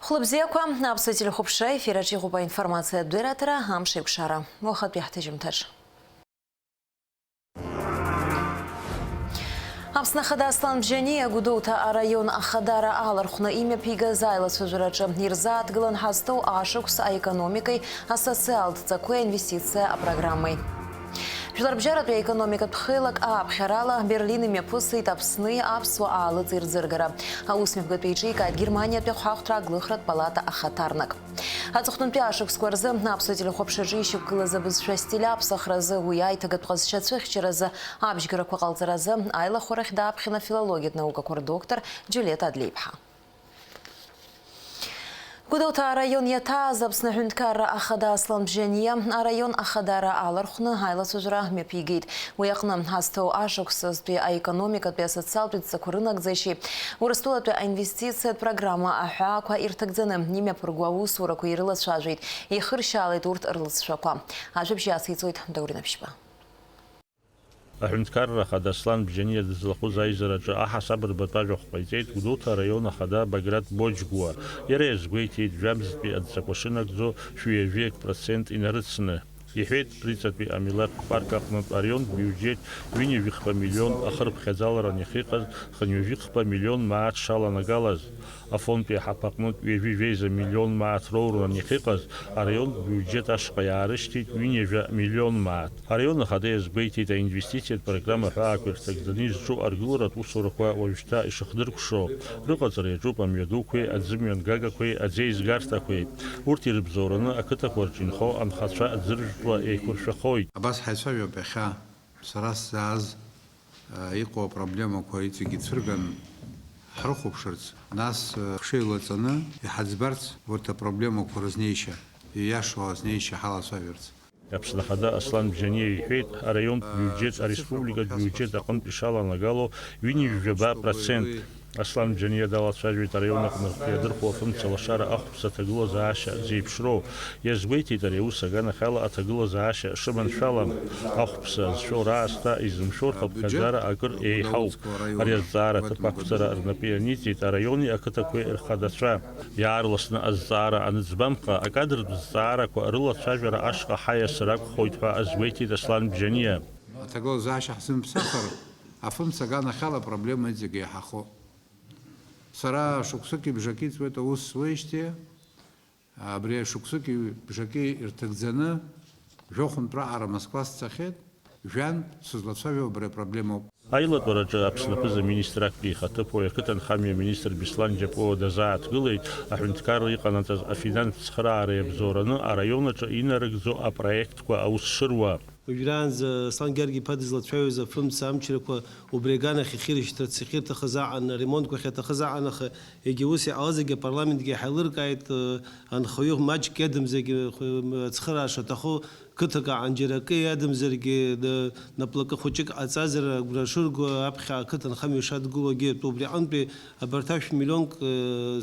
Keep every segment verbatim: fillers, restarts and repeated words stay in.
Хәлыбзиақәа, Аԥсуа телехәаԥшра ефир аҿы иҟоуп аинформациатә дырраҭара, амш еиқәшара. Уахатәи ҳҭыжьымҭаҿ. Аԥсны Ахада Аслан Бжьаниа Гәдоуҭа араион Ахадара алархәны имҩаԥигаз аилацәажәараҿы ирзааҭгылан ҳазҭоу ашықәс аекономикеи асоциалтә ҵақәеи аинвестициа апрограммеи. Жәларбжьаратәи аекономикатә хеилак ааԥхьарала Берлин имҩаԥысит Аԥсни аԥсуа аалыҵ ирӡыргара. Аусмҩаԥгатә еиҿикааит Германиатәи ахәаахәҭра аглыхратә палата ахаҭарнак. Аҵыхәтәантәи ашықәсқәа рзы аԥсуа телехәаԥшраҿы ишьақәгылаз абызшәа стиль аԥсахразы, уи аиҭагатә ҟазшьа ацәыхьчаразы, абжьгарақәа ҟалҵаразы аилахәарахь дааԥхьан афилологиатә наукақәа рдоктор Џьулиета Адлеиԥҳа. Гәдоуҭа араион иаҭааз Аԥсны аҳәынҭқарра ахада Аслан Бжьаниа араион ахадара алархәны аилацәажәара мҩаԥигеит. Уи аҟны ҳазҭоу ашықәсазтәи аекономикатәи асоциалтәи ҵақәа рынагӡашьеи Урыстәылатәи аинвестициатә программа аҳәаақәа ирҭагӡаны имҩаԥырго аусурақәа ирылацәажәеит, еихыршьаалеит урҭ рлыҵшәақәа. Ажәабжь иациҵоит Даур Инаԥшьба. Аҳәынҭқарра Ахада Аслан Бжьаниа дызлахәыз аизараҿы аҳасабырбатә ажәахә ҟаиҵеит Гәдоуҭа араион ахада Баграт Боџьгәуа. Иара иазгәеиҭеит, жәабзтәи адҵақәа шынагӡо шәи ҩажәи акы процент инарыцны. Иҳәеит, Приҵатәи амилаҭтә парк аҟнытә араионтә биуџьет ҩынҩажәихԥа миллион ахырԥхьаӡаларан иахьыҟаз хынҩажәихԥа миллион мааҭ шаланагалаз. Афондтәи аҳаԥы аҟнытә ҩажәи жәеиза миллион мааҭ роуран иахьыҟаз, араионтә биуџьет ашҟа иаарышьҭит ҩынҩажәа миллион мааҭ. Араион ахада иазгәеиҭеит, аинвестициатә программа аҳәаақәа ирҭагӡаны изҿу аргыларатә усурақәа уажәшьҭа ишыхдыркәшо. Рыҟаҵара иаҿуп амҩадуқәеи аӡымҩангагақәеи аӡеизгарҭақәеи. Урҭ ирыбзоураны ақыҭақәа рҿы инхо анхацәа аӡыржәтәла еиқәыршәахоит. Абас ҳаицәажәап иахьа сара сзааз, а, иҟоу апроблемақәа иҵегь ицәырган ҳрыхәаԥшырц, нас, а, ҳҽеилаҵаны иҳаӡбарц урҭ апроблемақәа рызнеишьа, ииашоу азнеишьа ҳалацәажәарц. Аԥсны Ахада Аслан Бжьаниа иҳәеит, араионтә биуџьет ареспубликатә биуџьет аҟынтә ишаланагало ҩынҩажәи жәаба процент. Аслан Бжьаниа далацәажәеит араион аҟны рхы иадырхәо афымца лашара ахәԥса аҭагылазаашьа зеиԥшроу. Иазгәеиҭеит, ари аус аганахьала аҭагылазаашьа шыманшәалам. Ахәԥса зшәо раасҭа изымшәо рхыԥхьаӡара акыр еиҳауп. Ари азҵаара аҭыԥ ақәҵара рнапы ианиҵеит араиони ақыҭақәеи рхадацәа. Иаарласны азҵаара аныӡбамха, акадр зҵаарақәа рылацәажәара ашҟа ҳаиасыр акәхоит ҳәа азгәеиҭеит Аслан Бжьаниа. Аҭагылазаашьа ҳзымԥсахыр, афымца аганахьала апроблема иҵегь еиҳахо. Сара шықәсыки бжаки ҵуеит аус зуеижьҭеи, абри шықәсыки бжаки ирҭагӡаны жәохәынтә раҟара Москва сцахьеит, жәантә сызлацәажәо абри апроблемоуп. Аилатәараҿы Аԥсны аԥыза-министр актәи ихаҭыԥуаҩ, ақыҭанхамҩа аминистр Беслан Џьапуа дазааҭгылеит, аҳәынҭқарра иҟанаҵаз афинанстә цхыраара иабзоураны араион аҿы инарыгӡо апроектқәа аус шыруа. Уажәраанӡа Аслан Гьаргь-иԥа дызлацәажәоз афымца амчрақәа убри аганахь иахьырышьҭырц, иахьырҭахыз аҟан, аремонтқәа ахьаҭахыз аҟан, аха егьа ус иҟалазаргьы апарламентгьы иҳаилыркааит, анхаҩы маҷк иадамзаргьы, ацхыраара шаҭаху қыҭак аҟан џьара акы иадамзаргьы, наплакы хәыҷык ҟаҵазар агәра шырго аԥхьа ақыҭанхамҩа шадгылогьы, убри аҟынтәи абарҭ ашә миллионк,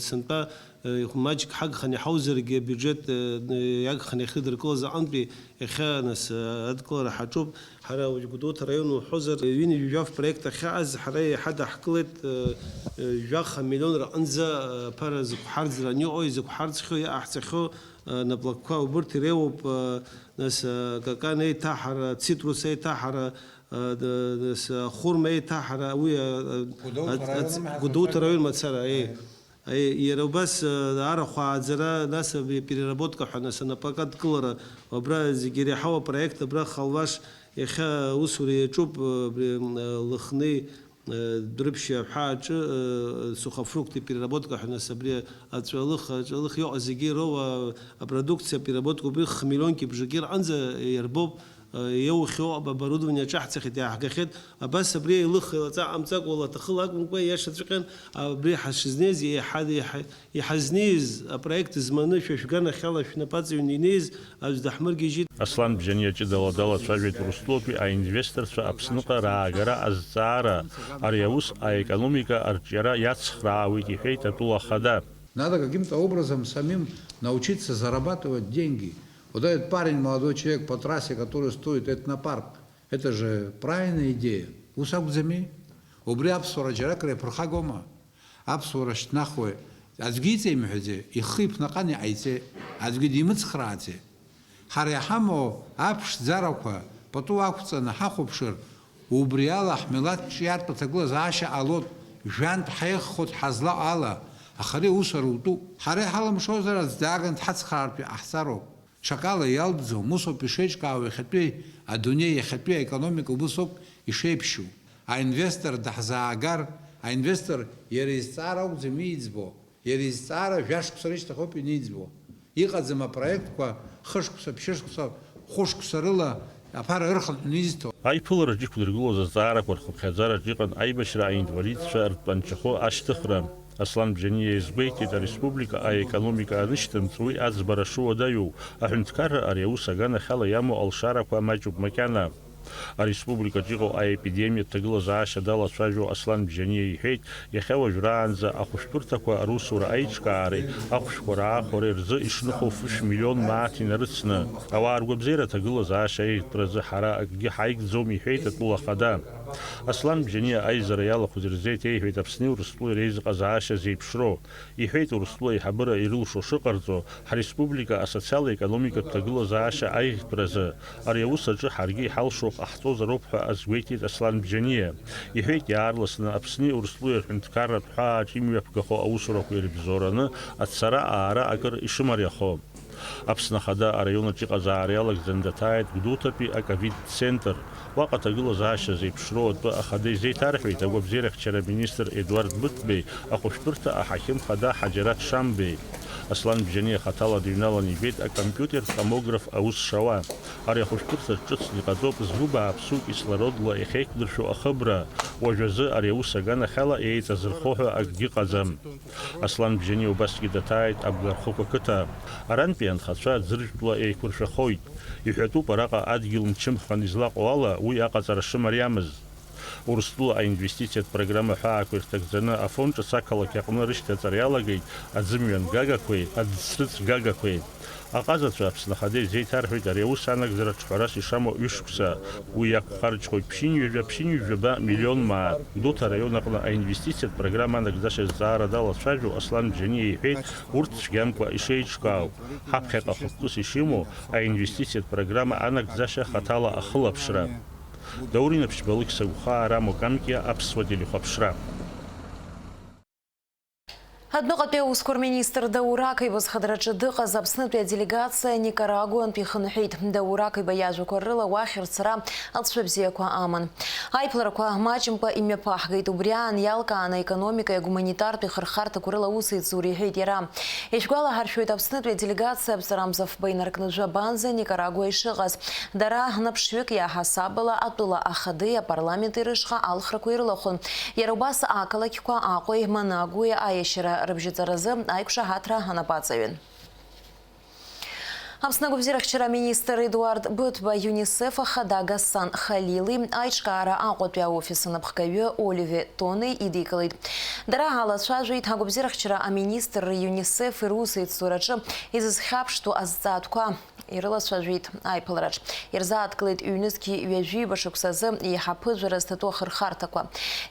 сынтәа Э, маҷк ҳагханы иҳауазаргьы, абиуџьет, э, иагханы иахьыдыркылаз аҟынтәи иахьа, нас, э, адкылара ҳаҿуп. Ҳара уажә Гәдоуҭа араион уҳәозар, ҩынҩажәи жәаф проект ахьааз, ҳара иаҳа даҳкылеит, э, э, жәаха миллион рҟынӡа, э, аԥара зықәҳарӡра аниҟоу, изықәҳарӡхьоу, иҟаҳҵахьоу, э, наплакқәа убырҭ иреиуоуп, э, нас, э, акакан еиҭаҳара, цитрус еиҭаҳара, э, д-, нас, ахәырма еиҭаҳара, уи, э, э, Гәдоуҭа ац-, ац-, араион мацара, э. Аи, иара убас, э, арахә ааӡара, нас абри переработка ҳәа, нас, анапака адкылара, абра зегьы иреиҳау апроект, абра Халваш иахьа аусура иаҿуп, э, абри, э, Лыхни, э, Дәрыԥшьи аҳәааҿы, э, сухофрукты переработка ҳәа, нас абри аҵәалых, аҵәалых иоуа зегьы ироуа апродукциа переработка убри хмиллионки бжаки рҟынӡа иарбоуп. Иоухьоу оборудование аҿаҳҵахьеит, иааҳгахьеит. Абас абри аилых-еилаҵа ҟамҵакәа, лаҭахыла акәымкәа, иашаҵәҟьан, абри ҳашызнеиз, иҳа-, иҳа-, иҳазнеиз апроект зманы шәа шәганахьала шәнапаҵаҩны инеиз аӡә даҳмыргьежьит. Аслан Бжьаниа ҷыдала далацәажәеит Урыстәылатәи аинвесторцәа Аԥсныҟа раагара азҵаара. Ари аус аекономика арҿиара иацхраауеит, иҳәеит атәыла ахада. Надо каким-то образом самим научиться зарабатывать деньги. Вот этот парень, молодой человек по трассе, который строит этнопарк, это же правильная идея. Ус акәӡами? Убри аԥсуара џьаракыр иаԥырхагома? Аԥсуара шьҭнахуеит, Аӡәгьы иҵеимҳәаӡеит, ихы иԥнаҟан иҟаиҵеит, аӡәгьы димыцхрааӡеит. Ҳара иҳамоу аԥшӡарақәа пату ақәҵаны ҳахәаԥшыр, убри ала ҳмилаҭ ҿиартә аҭагылазаашьа ҟалоит, жәантә ҳаиӷьхоит ҳазлаҟоу ала, аха ари аус арутәуп. Ҳара иҳалымшозар аӡә дааганы дҳацхраартә иҟаҳҵароуп. Ҽакала иалҵӡом, усоуп ишеиҿкаау иахьатәи адунеи, иахьатәи аекономика убысоуп ишеиԥшьу. Аинвестор даҳзаагар, аинвестор иара изҵаара акәӡам ииӡбо, иара изҵаара жәашықәса рышьҭахь ауп ианиӡбо. Иҟаӡам апроектқәа хышықәса, ԥшьышықәса, хәышықәса рыла аԥара ырхынҳәны изҭо. Аиԥылараҿ иқәдыргылоз азҵаарақәа рхыԥхьаӡараҿ иҟан аибашьра аинвалидцәа ртәанчахәы ашьҭыхра. Аслан Бжьаниа иазгәеиҭеит, ареспублика аекономика анышьҭымҵ, уи аӡбара шуадаҩу, аҳәынҭқарра ари аус аганахьала иамоу алшарақәа маҷуп макьана. Ареспубликаҿ иҟоу аепидемиатә ҭагылазаашьа далацәажәо Аслан Бжьаниа иҳәеит, иахьа уажәраанӡа ахәышәтәырҭақәа русура аиҿкаареи ахәшәқәа раахәареи рзы ишныхәо фышә миллион мааҭ инарыцны, ауаа ргәабзиара аҭагылазаашьа аиӷьтәразы ҳара акгьы ҳаигӡом, иҳәеит атәыла ахада. Аслан Бжьаниа аизара иалахәыз ирзеиҭеиҳәеит Аԥсни Урыстәылеи реизыҟазаашьа зеиԥшроу. Иҳәеит, Урыстәыла аиҳабыра ирылшо шыҟарҵо, ҳреспублика асоциал-економикатә ҭагылазаашьа аиӷьтәразы. Ари аус аҿы ҳаргьы иҳалшо ҟаҳҵозароуп ҳәа азгәеиҭеит Аслан Бжьаниа. Иҳәеит, иаарласны Аԥсни Урыстәылеи рҳәынҭқарратә ҳәааҿ имҩаԥгаха аусурақәа ирыбзоураны ацара-аара акыр ишымариахо. Аԥсны Ахада араион аҿы иҟазаара иалагӡаны даҭааит Гәдоуҭатәи аковид-центр. Уаҟа аҭагылазаашьа зеиԥшроу атәы ахада изеиҭарҳәеит агәабзиарахьчара аминистр Едуард Быҭәбеи, ахәышәтәырҭа аҳақьым хада Ҳаџьараҭ Шамбеи. Аслан Бжьаниа хаҭала дыҩналан ибеит акомпиутертә томограф аус шауа. Ари ахәышәтәырҭаҿ ҿыцны иҟаҵоуп згәы бааԥсу кислородла иахьеиқәдыршәо ахыбра. Уажәазы ари аус аганахьала еиҵазырхо ҳәа акгьы ыҟаӡам. Аслан Бжьаниа убасгьы даҭааит Абгархықә ақыҭа. Арантәи анхацәа аӡыржәтәла еиқәыршәахоит. Иҳәатәуп араҟа адгьыл мчымхран излаҟоу ала уи аҟаҵара шымариамыз. Урыстәыла аинвестициатә программа ҳәаақәа ирҭагӡаны Афон ҿыц ақалақь аҟны рышьҭаҵара иалагеит аӡымҩан гагақәеи аӡсрыҵә гагақәеи. Аҟазацәа Аԥсны Ахада изеиҭарҳәеит ари аус анагӡара ҿҳәарас ишамоу ҩышықәса. Уи иақәхарџьхоит ԥшьынҩажәа, ԥшьынҩажәаба миллион мааҭ. Гәдоуҭа араион аҟны аинвестициатә программа анагӡашьа зҵаара далацәажәо Аслан Бжьаниа иҳәеит, урҭ цәгьамкәа ишеиҿкаау. Ҳаԥхьаҟа хықәкыс ишимоу аинвестициатә программа анагӡашьа хаҭала ахылаԥшра. Даур Инаԥшьба, Алықьса Гәхаа, Рамо Камкиа, Аԥсуа телехәаԥшра. Адәныҟатәи аусқәа рминистр Даур Ақаиба зхадраҿы дыҟаз Аԥснытәи аделегациа Никарагуантә ихынҳәит. Даур Ақаиба иажәақәа рыла уахь рцара алҵшәа бзиақәа аман. Аиԥыларақәа маҷымкәа имҩаԥаҳгеит, убри аан иалкааны аекономикеи агуманитартәи хырхарҭақәа рыла аусеицура, иҳәеит иара. Ишәгәалаҳаршәоит, Аԥснытәи аделегациа аԥҵарамза фба инаркны жәабанӡа Никарагуа ишыҟаз. Дара ԥшьҩык иаҳасабала атәыла ахадеи апарламенти рышҟа алхрақәа ирылахәын. Иара убас ақалақьқәа Аҟәеи Манагәуи аиашьара рыбжьаҵаразы аиқәшаҳаҭра анапаҵаҩын. Аԥсны агәабзиарахьчара аминистр Едуард Быҭәба ЮНИСЕФ ахада Гасан Халили аиҿкаара Аҟәатәи аофис анапхгаҩы Оливе Тони идикылеит. Дара ҳалацәажәеит агәабзиарахьчара аминистрреи ЮНИСЕФ-и русеицураҿы изызхьаԥштәу азҵаатәқәа. Ирылацәажәеит аиԥылараҿ. Ирзааҭгылеит ҩнызқьи ҩажәиба шықәсазы еиҳа ԥыжәара зҭатәу ахырхарҭақәа.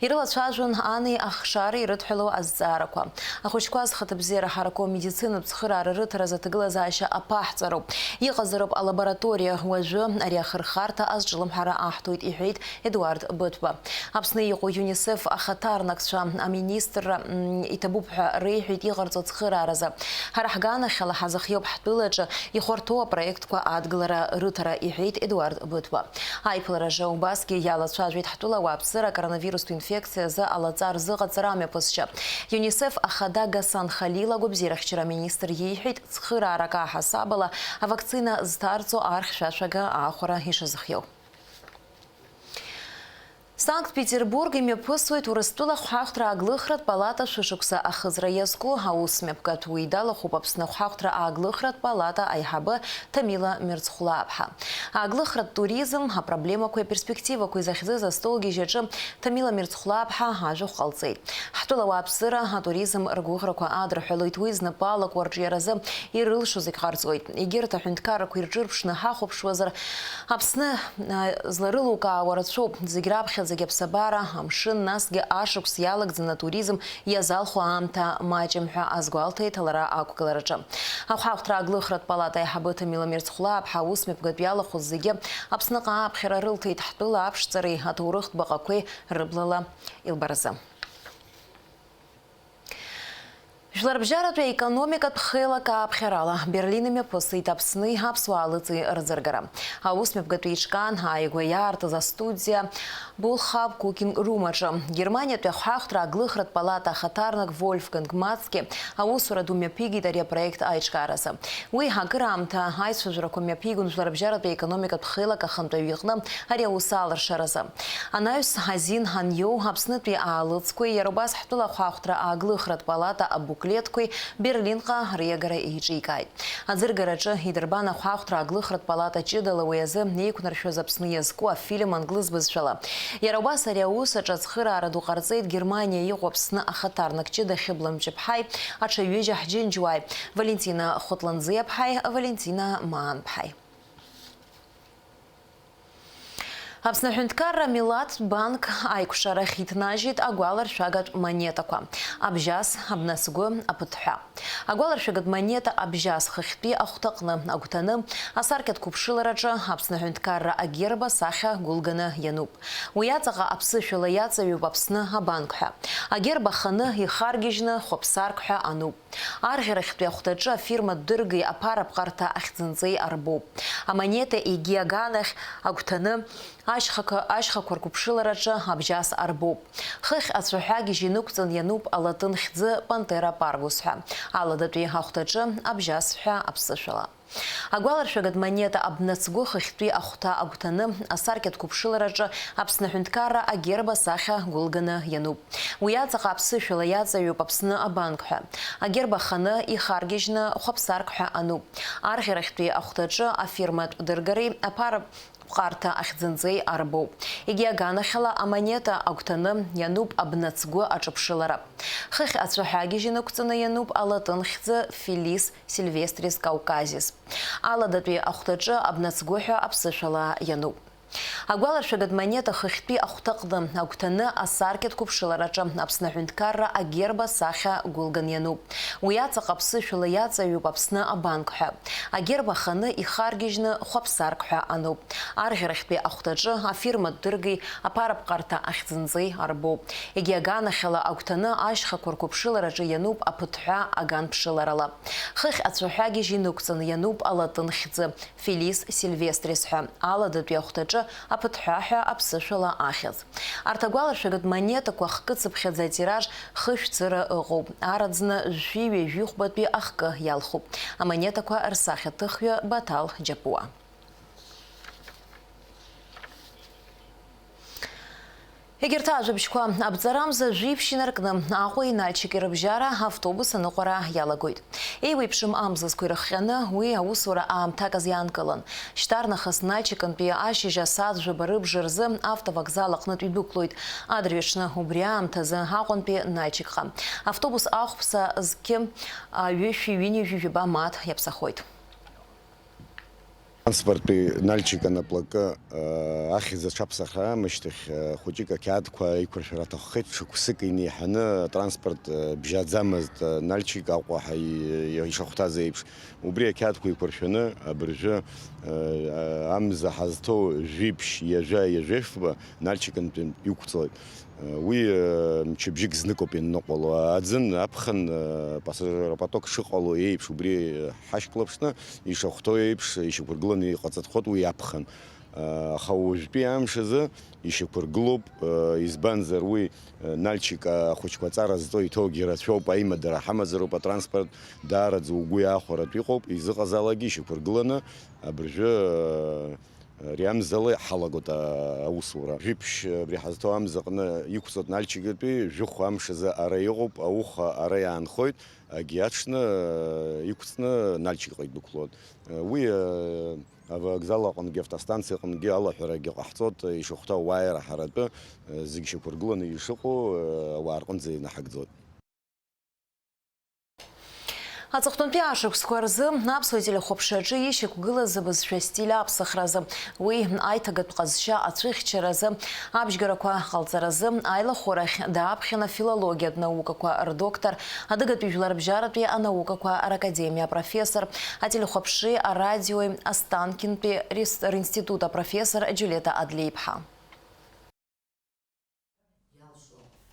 Ирылацәажәон ани ахшареи ирыдҳәалоу азҵаарақәа. Ахәыҷқәа зхаҭабзиара ҳараку амедицинатә цхыраара рыҭаразы аҭагылазаашьа аԥаҳҵароуп. Иҟазароуп алабораториа уажәы ари ахырхарҭа азҿлымҳара аҳҭоит, иҳәеит Едуард Быҭәба. Аԥсны иҟоу ЮНИСЕФ ахаҭарнакцәа аминистрра, м, иҭабуп ҳәа реиҳәеит иҟарҵо цхырааразы. Ҳара ҳганахьала ҳазыхиоуп ҳтәылаҿы ихәарҭоу апроектқәа адгылара рыҭара, иҳәеит Едуард Быҭәба. Аиԥылараҿы убасгьы иалацәажәеит ҳтәыла ауааԥсыра акоронавирустә инфекциа азы алаҵа рзыҟаҵара амҩаԥысшьа. ЮНИСЕФ ахада Гасан Халил агәабзиарахьчара аминистр иеиҳәеит, цхыраарак аҳасабала авакцина зҭарҵо ар хьшәашәага аахәара ишазыхиоу. Санкт-Петербург имҩаԥысуеит Урыстәыла хәҳахәҭра ааглыхратә палата шәышықәса ахыҵра иазку аусмҩаԥгатә. Уи далахәуп Аԥсны ахәҳахәҭра ааглыхратә палата аиҳабы Ҭамила Мирцхәлаԥҳа. Ааглыхратә туризм апроблемақәеи аперспективақәеи захьӡыз астолгьежь аҿы Ҭамила Мирцхәлаԥҳа ажәахә ҟалҵеит. Ҳтәыла ауааԥсыра атуризм ргәыӷрақәа адырҳәалоит, уи знапы алаку арҿиаразы ирылшо зегь ҟарҵоит. Егьырҭ аҳәынҭқаррақәа ирҿырԥшны ҳахәаԥшуазар, Аԥсны, а, зларылукаауа рацәоуп, зегь раԥхьа зегьы аԥсабара, амшын, насгьы ашықәс иалагӡаны атуризм иазалху аамҭа маҷым ҳәа азгәалҭеит лара ақәгылараҿы. Ахәаахәҭра аглыхратә палата аиҳабы Ҭамила Мирцхәлааԥҳа аусмҩаԥгатә иалахәыз зегьы Аԥсныҟа ааԥхьара рылҭеит ҳтәыла аԥшӡареи аҭоурыхтә баҟақәеи рыблала илбаразы. Жәларбжьаратәи аекономикатә хеилак ааԥхьарала Берлин имҩаԥысит Аԥсни аԥсуаа лыҵи рӡыргара. Аусмҩаԥгатәи еиҿкаан ааигәа иаартыз астудиа Булхаб Cooking Room аҿы. Германиатәи ахәаахәҭра аглыхратә палата ахаҭарнак Вольфганг Мацке аусура ду мҩаԥигеит ари апроект аиҿкааразы. Уи акыраамҭа аицәажәарақәа мҩаԥигон Жәларбжьаратәи аекономикатә хеилак ахантәаҩы иҟны ари аус алыршаразы. Анаҩс азин ҳаниоу, Аԥснытәи аалыҵқәеи иара убас ҳтәыла ахәаахәҭра ааглыхратә палата абуклетқәеи Берлинҟа риагара еиҿикааит. Аӡыргараҿы идырбан ахәаахәҭра ааглыхратә палата ҷыдала уи азы еиқәнаршәоз Аԥсны иазку афильм англыз бызшәала. Иара убас ари аус аҿы ацхыраара ду ҟарҵеит Германиа иҟоу Аԥсны ахаҭарнак ҷыда Хьыбла Мҷыԥҳаи аҽаҩыжьа ҳџьынџьуааи Валентина Хәытланӡиаԥҳаи Валентина Маанԥҳаи. Аԥсны аҳәынҭқарра Милаҭтә банк аиқәшарахь иҭнажьит агәаларшәагатә монетақәа, абжьас, абнацгәы, аԥыҭҳәа. Агәаларшәагатә монета абжьас хыхьтәи ахәҭаҟны агәҭаны асаркьаҭ қәыԥшылараҿы Аԥсны аҳәынҭқарра агерба сахьа гәылганы иануп. Уи аҵаҟа аԥсышәала иаҵаҩуп Аԥсны абанк ҳәа. Агерба ханы ихаргьежьны хәаԥсарк ҳәа ануп. Арӷьарахьтәи ахәҭаҿы афирма Дыргеи аԥара ԥҟарҭа ахьӡынҵеи арбоуп. Амонета егьи аганахь агәҭаны ашьхақәа, ашьхақәа рқәыԥшылараҿы абжьас арбоуп. Хыхь ацәаҳәагьежь инықәҵан иануп алатын хьӡы Пантера парвус ҳәа, аладатәи ахәҭаҿы абжьас ҳәа аԥсышәала. Агәаларшәагатә монета абнацгәы хыхьтәи ахәҭа агәҭаны асаркьаҭ қәыԥшылараҿы Аԥсны аҳәынҭқарра агерба сахьа гәылганы иануп. Уи аҵаҟа аԥсышәала иаҵаҩуп Аԥсны абанк ҳәа. Агерба ханы ихаргьежьны хәаԥсарк ҳәа ануп. Арӷьарахьтәи ахәҭаҿы афирматә дыргареи аԥара ԥҟарҭа ахьӡынҵеи арбоуп. Егьи аганахьала амонета агәҭаны иануп абнацгәы аҿыԥшылара. Хыхь ацәаҳәагьежь инықәҵаны иануп алатын хьӡы Фелис Сильвестрис Кауказис. Аладатәи ахәҭаҿы абнацгәы ҳәа аԥсышәала иануп. Агәаларшәагатә монета хыхьтәи ахәҭаҟны агәҭаны асаркьаҭ қәыԥшылараҿы Аԥсны аҳәынҭқарра агерба сахьа гәылган иануп. Уи аҵаҟа аԥсышәала иаҵаҩуп Аԥсны абанк ҳәа. Агерба ханы ихаргьежьны хәаԥсарк ҳәа ануп. Арӷьарахьтәи ахәҭаҿы афирма Дыргеи аԥара ԥҟарҭа ахьӡынҵеи арбоуп. Егьи аганахьала агәҭаны ашьхақәа рқәыԥшылараҿы иануп аԥыҭҳәа аган ԥшыларала. Хыхь ацәаҳәагьежь инықәҵаны иануп алатын хьӡы Фелис Сильвестрис ҳәа, аладатәи ахәҭаҿы аԥыҭҳәа ҳәа аԥсышәала ахьӡ. Арҭ агәаларшәагатә монетақәа хкы цыԥхьаӡа атираж хышә цыра ыҟоуп. Араӡны жәшәи ҩажәи хәбатәи ахкы иалхуп. Амонетақәа рсахьаҭыхҩы Баҭал Џьапуа. Егьырҭ ажәабжьқәа, абҵарамза жәиԥшь инаркны Аҟәеи Нальчики рыбжьара автобус аныҟәара иалагоит. Еиуеиԥшым амзызқәа ирыхҟьаны уи аусура аамҭак азиаанкылан. Шьҭарнахыс Нальчикынтәи ашьыжь асааҭ жәаба рыбжа рзы автовокзал аҟнытә идәықәлоит. Адырҩаҽны убри аамҭазы Аҟәантәи Нальчикҟа автобус ахәԥса зқьы ҩышәи ҩынҩажәи жәаба мааҭ иаԥсахоит. Транспорттәи Нальчик анаплакы, э, ахьӡ аҽаԥсахра аамышьҭахь, э, хәыҷык ақьаадқәа еиқәыршәара аҭаххеит. Шықәсык инеиҳаны атранспорт, э, бжьаӡамызт, э, Нальчик Аҟәа ҳәа и-, ишахәҭаз еиԥш. Убри ақьаадқәа еиқәыршәаны абыржәы, э, амза ҳазҭоу жәиԥшь ҩажәа ҩажәи фба Нальчикынтәи иқәҵоит. Уи, э, мчыбжьык зныкоуп ианныҟәало. Аӡын аԥхын, э, пассажиропоток шыҟало еиԥш, убри ҳашьклаԥшны, ишахәҭоу еиԥш, ишьақәыргыланы иҟаҵатәхоит уи аԥхын. Э, аха уажәтәи амш азы ишьақәыргылоуп, э, избанзар уи, э, Нальчик ахәыҷқәа аҵара зҵо иҭоугьы рацәоуп, аимадара ҳамазароуп, атранспорт даараӡа угәы иаахәаратәы иҟоуп, изыҟазаалакгьы ишьақәыргыланы абыржәы, э, Ари амзала иҳалагоит, а, аусура. Жәиԥшь, абри ҳазҭоу амзаҟны иқәҵоит Нальчикатәи, жәохә амш азы ара иҟоуп, ауха ара иаанхоит, агьи аҽны, а, иқәҵны Нальчикҟа идәықәлоит. А, уи, а, авокзал аҟынгьы, автостанциа аҟынгьы алаҳәарагьы ҟаҳҵоит, ишахәҭоу ауаа ираҳаратәы, а, зегь шьақәыргыланы ишыҟоу, а, ауаа рҟынӡа инаҳагӡоит. Аҵыхәтәантәи ашықәсқәа рзы аԥсуа телехәаԥшраҿы ишьақәгылаз абызшәа стиль аԥсахразы, уи аиҭагатә ҟазшьа ацәыхьчаразы, абжьгарақәа ҟалҵаразы, аилахәарахь дааԥхьан афилологиатә наукақәа рдоктор, адыгатәи жәларбжьаратәи анаукақәа ракадемиа апрофессор, ателехәаԥшреи арадиои Останкинтәи рис-, ринститут апрофессор Џьулиета Адлеиԥҳа.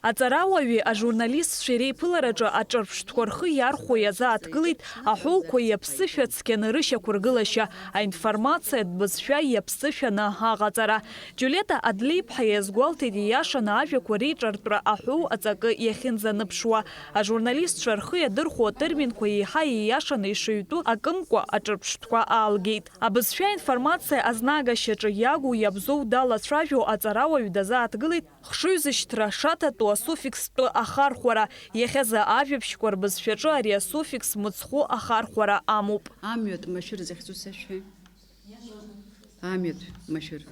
Аҵарауаҩи ажурналистцәеи реиԥылараҿы аҿырԥштәқәа рхы иархәо иазааҭгылеит аҳәоуқәа иаԥсышәа цқьаны рышьақәыргылашьа, аинформациатә бызшәа иаԥсышәаны аҟаҵара. Џьулиета Адлеиԥҳа иазгәалҭеит, ииашаны ажәақәа реиҿартәра аҳәоу аҵакы иахьынӡаныԥшуа. Ажурналистцәа рхы иадырхәо атерминқәа еиҳа ииашаны ишыҩтәу акымкәа аҿырԥштәқәа аалгеит. Абызшәа аинформациа азнагашьаҿы иагу иабзоу далацәажәо аҵарауаҩ дазааҭгылеит хшыҩзышьҭра шаҭатәу асуффикстә ахархәара, иахьазы ажәабжьқәа рбызшәаҿы ари асуффикс мыцхәы ахархәара амоуп. Амҩатә машәыр захьӡу сашәҳәеи? Амҩатә машәыр.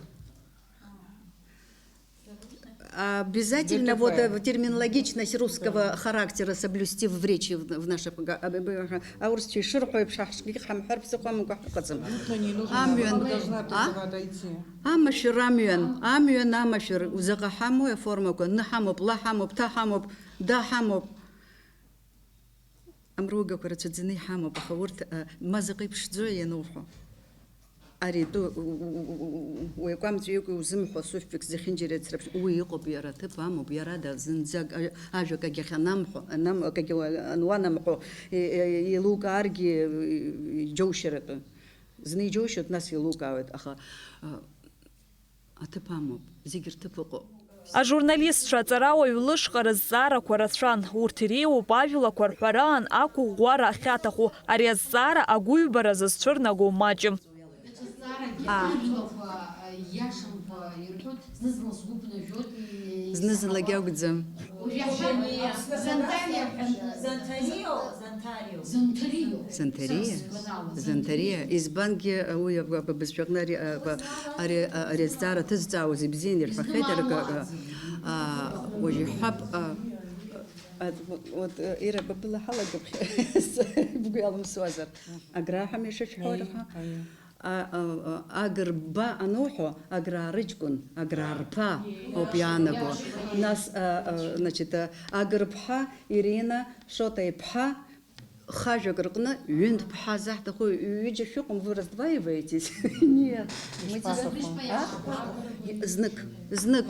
Обязательно вот, э, терминологичность русского характера соблюсти в речи в, в наших, га-, а, б-, б-, ага, аурысцәа ишырҳәо еиԥш, ҳашгьы ҳамҳәар ԥсыхәа амамкәа ҳаҟаӡам. Амҩан. А? Амашәыр, амҩан, амҩан, амашәыр, заҟа ҳамоу аформақәа, ны ҳамоуп, ла ҳамоуп, ҭа ҳамоуп, да ҳамоуп. Амругақәа рацәаӡаны иҳамоуп, аха урҭ, а, ма заҟа иԥшӡои иануҳәо? Ари атәы, у, у, у, у, уи акәамҵәеикәа иузымҳәо асуффикс зехьынџьара ицраԥш-, уи иҟоуп, иара аҭыԥ амоуп, иара ада зынӡак, а, ажәак агьахьанамҳәо, анам-, акагьы уа-, ануанамҳәо, и-, и-, еилукааргьы, и-, иџьоушьаратәы. Зны иџьоушьоит, нас еилукаауеит, аха, а, аҭыԥ амоуп, зегь рҭыԥ ыҟоуп. Ажурналистцәа аҵарауаҩ лышҟа рызҵаарақәа рацәан, урҭ иреиуоуп ажәлақәа рҳәараан ақәыӷәӷәара ахьаҭаху, ари азҵаара агәыҩбара зызцәырнаго маҷым. Даҽа зҵааракгьы, ажәлақәа, а, ииашамкәа ирҳәоит, зны-зынла сгәы ԥнажәоит, и-, Зны-зынлагьы акәӡам. Уажә иаҳҳәап, Зонтарио ҳәа. Зонтарио, Зонтарио. Зонтарио. Зонтарио? Са сгәанала, Зонтарио. Зонтарио. Избангьы, уи аб-, аб-, абызшәаҟны ари, а, ари, а, ари азҵаара ҭызҵаауаз ибзианы ирҳәахьеит, арга, а, а, уажә иҳәап, а, а, вот, вот, э, Ира, ба была ҳалагап, бгәы иалымсуазар. Аграҳәа мешышәҳәо, аиеи, рҳәа. Аиеи. А, а, а, Агрба ануҳәо, аграа рыҷкәын, аграа рԥа ауп иаанаго. Нас, а, а, значит, а, Агрԥҳа Ирина, Шота иԥҳа, хажәак рҟны ҩынтә ԥҳа заҳҭаху, ҩыџьа шәыҟам, вы раздваиваетесь? Нет. Мы здесь... А? Знык, знык.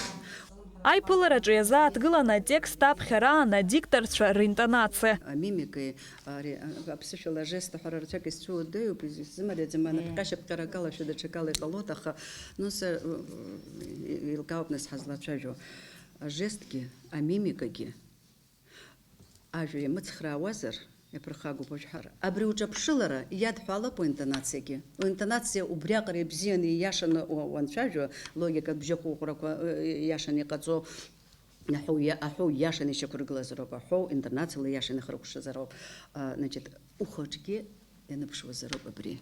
Аиԥылараҿы иазааҭгылан атекст аԥхьараан адикторцәа ринтонациа. Амимикеи Ари, а, аԥсышәала ажест аҳәара рацәак исцәыуадаҩуп, из-, исзымариаӡам, анапҟьа-шьапҟьарак алашәа даҽакала иҟалоит, аха, ну, са, э, э, еилкаауп нас ҳазлацәажәо. Ажестгьы, амимикагьы, ажәа иамыцхраауазар, иаԥырхагоуп уажәҳәар. Абри уҿаԥшылара иадҳәалап уинтонациагьы. Уинтонациа убриаҟара ибзианы, ииашаны уа-, уанцәажәо, логикатә бжьықәыӷәӷәарақәа, э, ииашаны иҟаҵо, Аҳәоу иа-, аҳәоу иашаны ишьақәыргылазароуп, аҳәоу интернациала иашаны ихыркәшазароуп. А, значит, ухаҿгьы ианыԥшуазароуп абри.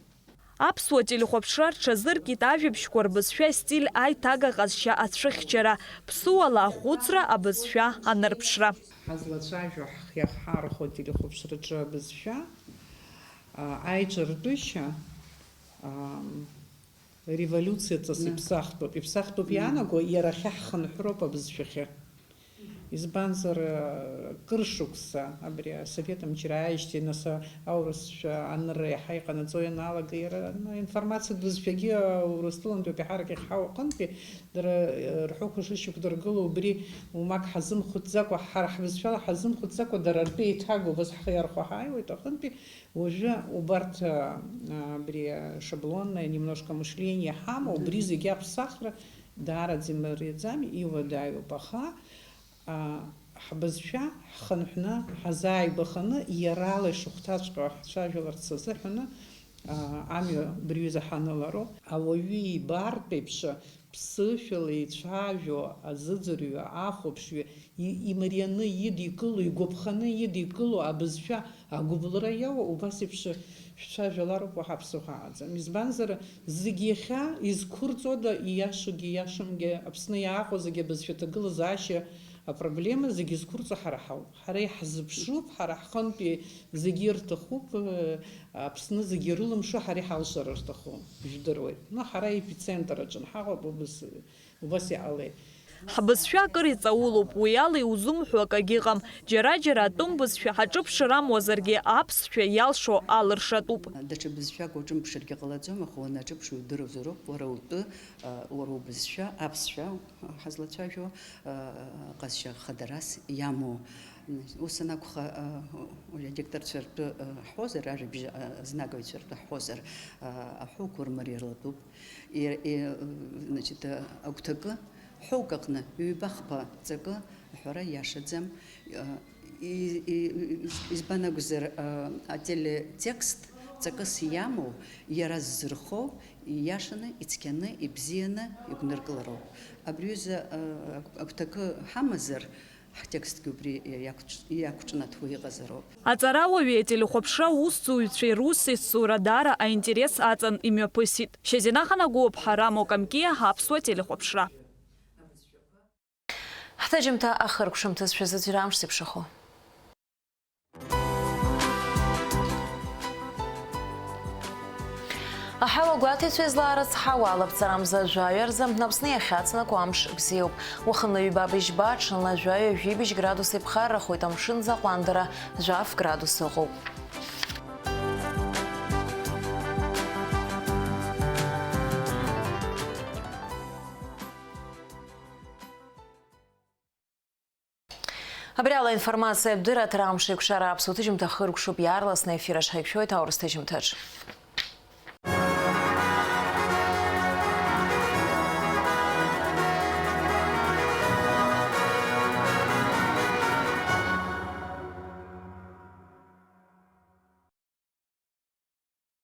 Аԥсуа телехәаԥшра рҽазыркит ажәабжьқәа рбызшәа стиль аиҭага ҟазшьа ацәыхьчара, ԥсуала ахәыцра абызшәа анырԥшра. Ҳазлацәажәо ҳхиахаархо ателехәаԥшраҿы абызшәа, а, аиҿартәышьа, а, Револиуциаҵас иԥсахтәуп. Иԥсахтәуп иаанаго, иара ахьы ҳхынҳәроуп абызшәахьы. Избанзар, кыр шықәса абри асовет мчра ааижьҭеи, нас аурысшәа анырра иаҳа иҟанаҵо ианалага, иара, ну, информациатә бызшәагьы Урыстәылантәи ауп, еиҳарак иахьҳау аҟынтәи, дара, рҳәоуқәа шышьақәдыргыло, убри умак ҳазымхәыцӡакәа, ҳара ҳбызшәала ҳазымхәыцӡакәа, дара ртәы еиҭаго, убас ҳхы иархәо ҳааиуеит, аҟынтәи Уажәы убарҭ, а, абри шаблонное немножко мышление ҳамоу, убри зегьы аԥсахра даараӡа имариаӡам, иуадаҩуп, аха, а, ҳбызшәа ҳхынҳәны, ҳазааигәаханы, иарала ишахәҭаҵәҟьоу ҳцәажәаларц азыҳәаны, а, амҩа убри аҩыза ҳанылароуп. Ауаҩы ибартә еиԥш, ԥсышәала ицәажәо азыӡырҩы, ахәаԥшҩы и-, имарианы идикыло, игәаԥханы идикыло абызшәа агәыбылра иоуа, убас еиԥш шәцәажәалароуп, уаҳа ԥсыхәа ааӡам. Избанзар, зегь иахьа изқәырҵода, ииашагьы ииашамгьы, Аԥсны иааҟоу зегь абызшәа ҭагылазаашьа Апроблема зегьы зқәырҵо ҳара ҳауп. Ҳара иаҳзыԥшуп, ҳара ҳҟынтәи зегьы ирҭахуп, э, Аԥсны зегьы ирылымшо ҳара иҳалшар рҭаху, жәдыруеит. Ну, ҳара епицентр аҿы анҳаҟоуп, убас, убас иҟалеит. Ҳбызшәа акыр иҵаулоуп, уи ала иузымҳәо акагьы ыҟам. Џьара-џьара атәым бызшәа ҳаҿыԥшыр амуазаргьы, аԥсшәа иалшо алыршатәуп. Даҽа бызшәак уаҿымԥшыргьы ҟалаӡом, аха уанаҿыԥшуа иудыруазароуп уара утәы, уара убызшәа, аԥсшәа ҳазлацәажәо, ҟазшьа хадарас иамоу. Ус анакәха, уажә адикторцәа ртәы ҳҳәозар, ажәабжь, знагыҩцәа ртәы ҳҳәозар, аҳәоуқәа рмариа рлатәуп. И-, и-, значит, агәҭакы, ҳәоук аҟны ҩба-хԥа ҵакы аҳәара иашаӡам. И-, и-, избан акәзар, ателетекст ҵакыс иамоу, иара ззырхо, ииашаны, ицқьаны, ибзианы игәныркылароуп. Абри аҩыза, агәҭакы ҳамазар, ҳтекстгьы убри иақәҿ-, иақәҿнаҭуа иҟазароуп. Аҵарауаҩи ателехәаԥшра усзуҩцәеи русеицура даара аинтерес аҵан имҩаԥысит. Шьазина Ханагәыԥҳа, Рамо Камкиа, Аԥсуа телехәаԥшра. Ҳҭыжьымҭа ахыркәшамҭаз шәазыӡырҩ амш зеиԥшрахо. Аҳауа гәаҭеицәа излаарыцҳауа алаԥҵарамза жәаҩа рзы Аԥсны иахьаҵанакуа амш бзиоуп. Уахынла ҩба быжьба, ҽынла жәаҩа жәибжь градус иԥхаррахоит, амшын аӡы аҟәандара жәаф градус ыҟоуп. Абри ала аинформациатә дырраҭара Амш еиқәшара аԥсуа ҭыжьымҭа хыркәшоуп, иаарласны аефир аҿы ҳаиқәшәоит аурыс ҭыжьымҭаҿ.